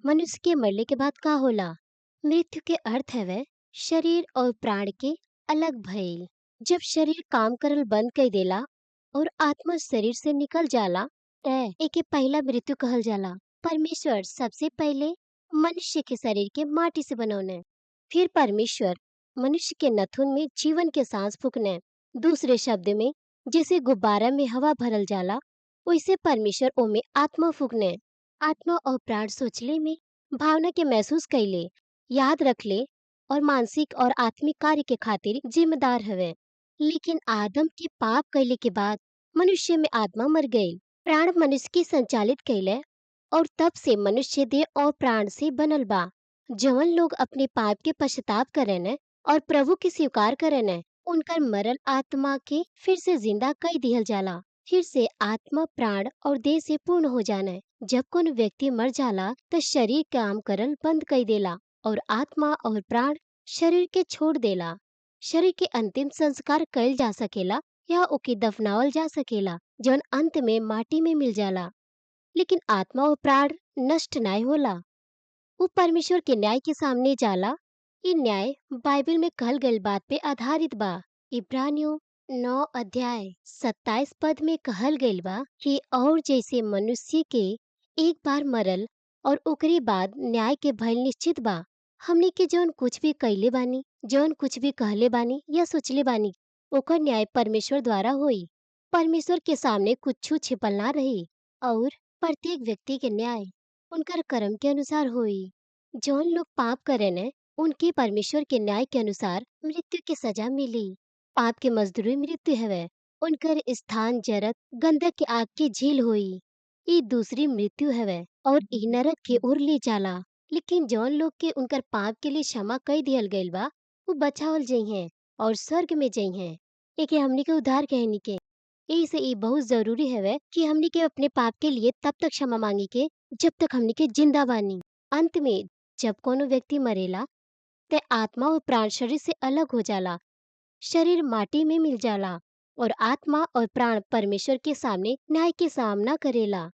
मनुष्य के मरले के बाद का होला? मृत्यु के अर्थ हवे शरीर और प्राण के अलग भइल। जब शरीर काम करल बंद कर देला और आत्मा शरीर से निकल जाला त एके पहला मृत्यु कहल जाला। परमेश्वर सबसे पहले मनुष्य के शरीर के माटी से बनौने। फिर परमेश्वर मनुष्य के नथुन में जीवन के सांस फूकने। दूसरे शब्द में, जैसे गुब्बारा में हवा भरल जाला, वैसे परमेश्वर ओमे आत्मा फूकने। आत्मा और प्राण सोचले में, भावना के महसूस कैले, याद रखले और मानसिक और आत्मिक कार्य के खातिर जिम्मेदार हवे। लेकिन आदम के पाप कैले के बाद मनुष्य में आत्मा मर गई। प्राण मनुष्य के संचालित कैले और तब से मनुष्य देह और प्राण से बनल बा। जवन लोग अपने पाप के पश्चाताप करेन और प्रभु के स्वीकार करेन, उनकर मरल आत्मा के फिर से जिंदा कर दिहल जाला। फिर से आत्मा प्राण और देह से पूर्ण हो जाने। जब कोनो व्यक्ति मर जाला तो शरीर काम करल बंद कर देला और आत्मा और प्राण शरीर के छोड़ देला। शरीर के अंतिम संस्कार कइल जा सकेला या ओके दफनावल जा सकेला, जौन अंत में माटी में मिल जाला। लेकिन आत्मा और प्राण नष्ट नाय होला, वो परमेश्वर के न्याय के सामने जाला। ई न्याय बाइबल में कहल गइल बात पे आधारित बा। इब्रानियों 9 अध्याय 27 पद में कहल गइल बा कि और जैसे मनुष्य के एक बार मरल और ओकरे बाद न्याय के भइल निश्चित बा, हमने के जौन कुछ भी कैले बानी, जौन कुछ भी कहले बानी या सोचले बानी, ओकर न्याय परमेश्वर द्वारा होई। परमेश्वर के सामने कुछ छिपल ना रही और प्रत्येक व्यक्ति के न्याय उनकर कर्म के अनुसार होई। जौन लोग पाप करेन उनके परमेश्वर के न्याय के अनुसार मृत्यु के सजा मिली। पाप के मजदूरी मृत्यु हवे। उनकर स्थान जरत गंधक के आग की झील होई। ई दूसरी मृत्यु हवे और ई नरक के ओर ले जाला। लेकिन जौन लोग के उनकर पाप के लिए क्षमा कर दिहल गइल बा, उ बचावल जइहे और स्वर्ग में जइहे। एके हमनी के उद्धार कहनी के। एही से ई बहुत जरूरी हवे कि हमनी के अपने पाप के लिए तब तक क्षमा मांगे के जब तक हमनी के जिंदा बानी। अंत में जब कोनो व्यक्ति मरेला ते आत्मा और प्राण शरीर से अलग हो जाला। शरीर माटी में मिल जाला और आत्मा और प्राण परमेश्वर के सामने न्याय के सामना करेला।